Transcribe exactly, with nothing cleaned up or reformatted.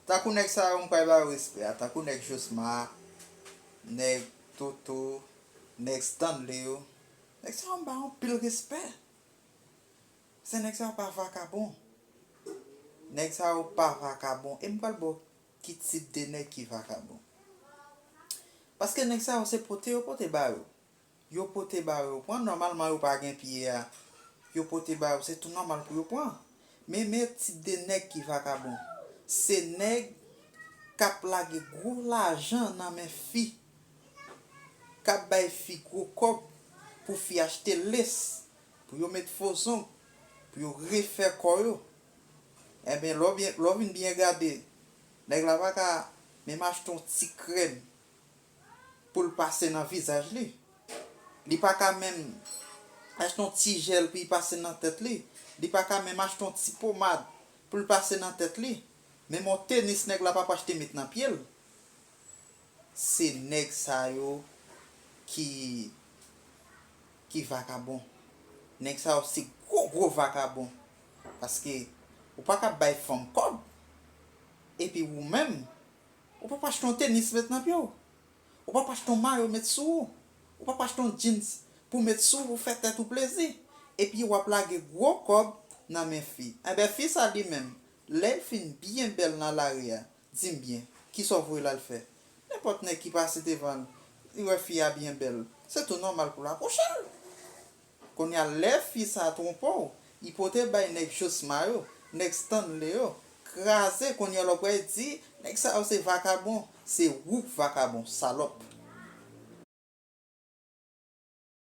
Tankou nèg sa yo, m pral ba yo respè a. Tankou nèg Josma, nèg Toto, nèg Stanley yo. Nèg sa yo, m ba yo anpil respè. Se nèg sa yo pa vakabon. Nèg sa yo pa vakabon. E m pral ba w ki tip de nèg ki vakabon. Paske nèg sa yo, se pote yo pote ba yo. Yo pote ba yo, yo pran. Nòmalman, yo pa gen pye a. Yo pote ba yo, se tou nòmal pou yo pran. Men, men tip de nèg ki vakabon. Se nèg k ap lage gwo lajan nan men fi. K ap bay fi gwo kòb pou fi achte les, pou yo met fo zong, pou yo refè kò yo. Enben, lè w byen, lè w vin byen gade, nèg la pa ka menm achte yon ti krèm pou l pase nan vizaj li. Li pa ka menm achte yon ti jèl pou l pase nan tèt li. Li pa ka menm achte yon ti pomad pou l pase nan tèt li. Menm yon tenis nèg la p ap achte met nan pye l. Se nèg sa yo ki, ki vakabon. Nèg sa yo se gwo, gwo vakabon. Paske ou pa ka bay fanm kòb, epi ou menm, ou p ap achte yon tenis met nan pye w. Ou p ap achte yon mayo met sou ou. Ou p ap achte yon jeans pou met sou ou, pou fè tèt ou plezi. Epi w ap lage gwo kòb nan men fi. Enben, fi sa li menm, lè l fin byen bèl nan lari a, di m byen, kisa w voye l al fè? Nenpòt nèg ki pase devan l, li wè fi a byen bèl, se tou nòmal pou l apwoche l. Kounye a, lè fi sa twonpe w, li pote bay nèg Josma yo, nèg Stanley yo, kraze, kounye a lè w pral di, nèg sa yo se vakabon, se ou k vakabon, salòp.